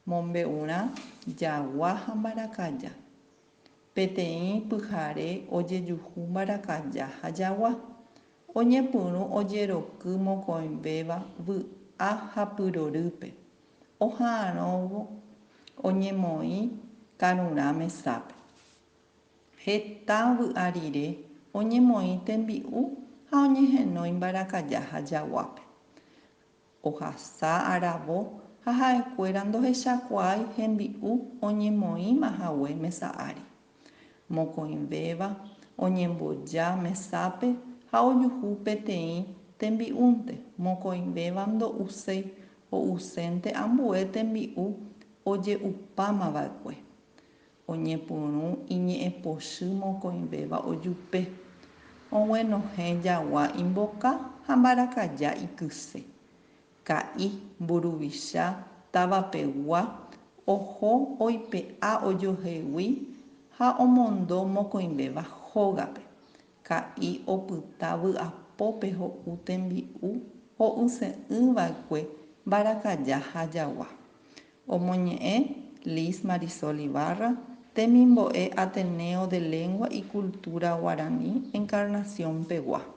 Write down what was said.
Mombe'urã jagua ha mbarakaja. Peteĩ pyhare ojejuhu mbarakaja ha jagua. Oñepyrũ ojeroky mokõivéva vy'a ha pyrorýpe. Oha'arõvo oñemoĩ karurã mesápe. Heta vy'a rire oñemoĩ tembi'u ha oñehenói mbarakaja ha jaguápe. Ohasa aravo ha ha'ekuéra ndohechakuaái hembi'u oñemoĩma hague mesa ári. Mokõivéva oñemboja mesápe ha ojuhu peteĩ tembi'únte, mokõivéva ndo'uséi, ho'usénte ambue tembi'u oje'upamava'ekue. Oñepyrũ iñe'ẽpochy mokõivéva ojupe. Oguenohẽ jagua imboka ha mbarakaja ikyse. Ka'i mburuvicha tavapegua oho oipe'a ojohegui ha omondo mokõivéva hógape. Ka'i opyta vy'apópe ho'u tembi'u ho'use'ỹva'ekue mbarakaja ha jagua. Omoñe'ẽ Liz Marisol Ibarra, temimbo'e Ateneo de Lengua y Cultura Guaraní Encarnación-pegua.